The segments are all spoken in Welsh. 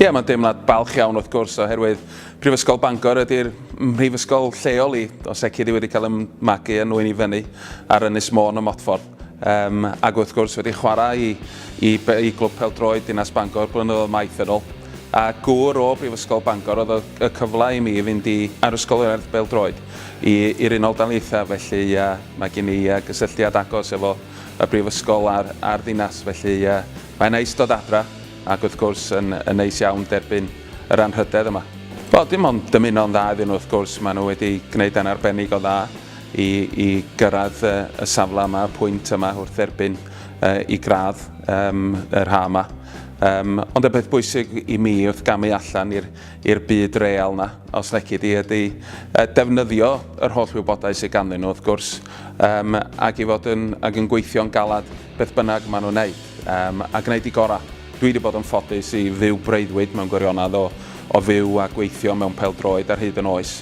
Ie, mae'n deimlad balch iawn wrth gwrs oherwydd Prifysgol Bangor ydy'r mhrifysgol lleol i, os eci di wedi cael ym magu a nwyn i fyny ar Ynys Môn ym Modffordd. Um, ac wrth gwrs wedi chwarae i, i, i Glwb Pêl-droed Dinas Bangor blynyddoedd maith yn ôl. A gŵr o Brifysgol Bangor oedd y cyfle i mi fynd i ar ysgol yr Bêl-droed i'r Unol Daleithiau, felly uh, mae gen i uh, gysylltiad agos efo y brifysgol a'r, a'r ddinas, felly uh, mae'n neis dod adra ac wrth gwrs yn, yn neis iawn derbyn yr anrhydedd yma. Wel, dim ond dymuno'n dda iddyn nhw wrth gwrs, maen nhw wedi gwneud yn arbennig o dda i, i gyrraedd y, y safle yma, y pwynt yma wrth dderbyn uh, i gradd um, yr ha yma. Um, ond y peth bwysig i mi wrth gamu allan i'r i'r byd real na, os leci di, ydy uh, defnyddio yr holl wybodaeth sydd ganddyn nhw wrth gwrs, um, ac i fod yn, ac yn gweithio'n galad beth bynnag maen nhw'n neud, um, a gwneud i gorau. Dwi wedi bod yn ffodus i fyw breuddwyd mewn gwirionedd o, o fyw a gweithio mewn pêl-droed ar hyd yn oes.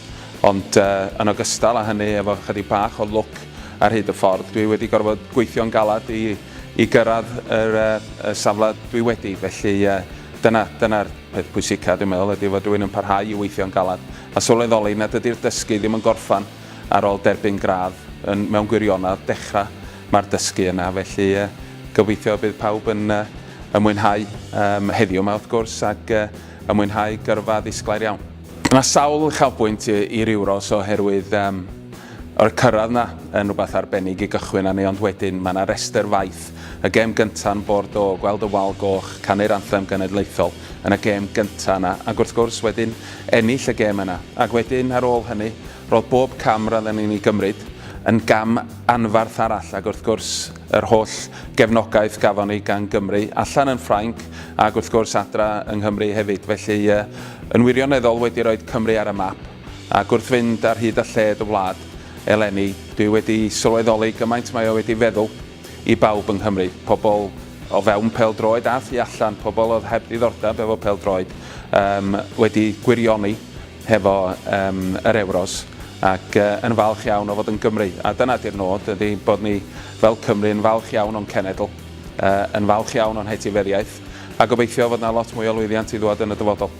Ond uh, yn ogystal â hynny, efo chydig bach o lwc ar hyd y ffordd, dwi wedi gorfod gweithio'n galad i, i gyrraedd yr, uh, y safle dwi wedi. Felly uh, dyna, dyna'r peth pwysica, dwi'n meddwl, ydy fod rhywun yn parhau i weithio'n galad a sylweddoli nad ydy'r dysgu ddim yn gorffan ar ôl derbyn gradd, yn, mewn gwirionedd, dechrau mae'r dysgu yna. Felly uh, gobeithio bydd pawb yn, uh, yn mwynhau um, heddiw yma wrth gwrs ac uh, yn mwynhau gyrfa ddisglair iawn. Mae sawl uchafbwynt i'r Euros oherwydd um, o'r cyrraedd na yn rhywbeth arbennig i gychwyn arni, ond wedyn mae yna restr faith. Y gêm gyntaf yn Bordeaux, gweld y wal goch, canu'r anthem genedlaethol yn y gêm gyntaf yna, ac wrth gwrs wedyn ennill y gêm yna. Ac wedyn ar ôl hynny, roedd bob cam roedden ni'n ei gymryd yn gam anfarth arall, ac wrth gwrs yr holl gefnogaeth gafon ni gan Gymru allan yn Ffrainc ac wrth gwrs adra yng Nghymru hefyd. Felly yn wirioneddol wedi rhoi Cymru ar y map, ac wrth fynd ar hyd a lled y wlad eleni, dwi wedi sylweddoli gymaint mae o wedi feddwl i bawb yng Nghymru, pobl o fewn pêl-droed a thu allan, pobl oedd heb ddiddordeb efo pêl-droed, um, wedi gwirioni hefo um, yr Euros ac uh, yn falch iawn o fod yn Gymru. A dyna di'r nod, ydy bod ni fel Cymru yn falch iawn o'n cenedl, uh, yn falch iawn o'n hetifeddiaeth, a gobeithio fod yna lot mwy o lwyddiant i ddwad yn y dyfodol.